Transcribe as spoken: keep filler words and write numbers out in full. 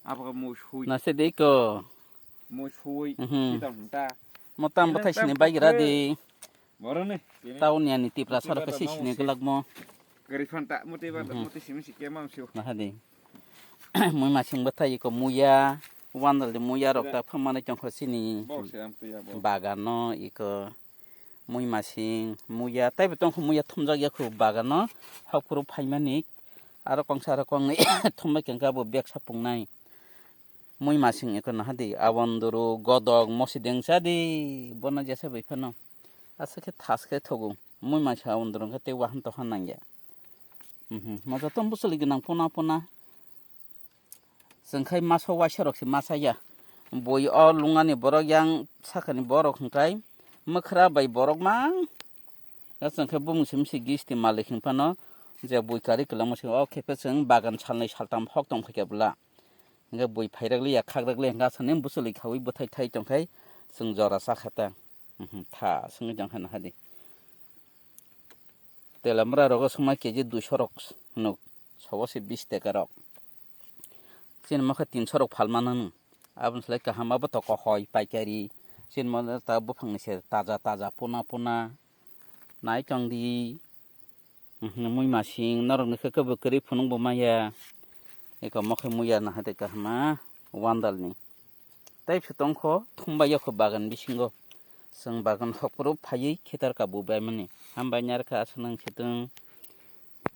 Abo musui. Nase de ko. Musui. Mhm. Kita hunta. Motam bathai sini bai gira de. Boroni. Taun yani Tipra saro kesi sini gelak mo. Gari phanta muti ba muti simi si kemam siu. Nahadi. Mui masing bathai ko muya. Wandal de muya rok ta phamani chongkho sini. Bagano iko. Mui masing, muya, taibo tongkho muya thumjak ya khu bagano, hokphuru phaimani, aro kongsa aro kongnwi thumbai kengkha bo bag sapungnai. Mui masing eko nahadi, awanduru, godok, mosideng chadi, bono jesa bai phano. Aswk khe thas khe thogo, mui masing awanduru khe tei wahan tohan nangya. Mhm, moja tong bwswlwi gwnang pona pona. Chwng khai masa waisa rok se masa ya. Bui o lungani borok yang sakani borok hwnkhe mwkhra bai borok mang. Ya chwng khe bumung simi se gisti malik hwn phano je bui kari kwlangma se o khe phe chwng bagan salnwi saltam hok tong phaikha bwla. Hwnkhe bui phairak liya khakrak liya hwnkhe aswkni bwchwlwi khaui bwthai thai tong khai chwng jora cha kha ta. Mhm, tha swngwi tong kha nahadi. Telamra rogo swngma keji duiso rok hinwi sobo se bis taka rok. Chini mokhe tinso rok phalmano hinwi. Aboni slai kaham abo to kohoi paikari. Chini mo ta buphangni se taja taja puna puna. Nai tongdi. Mhm, mui masing norokni khe kebo kwrwi phunukbo maya. Eko mokhe muya nahadi kahama wandalni. Tei phe tongkho thumbai yakho bagan bisingo. Chwng bagan hokphuru phaiwi khetar kabu baimani. Hambai narwkha aswk nang se tong.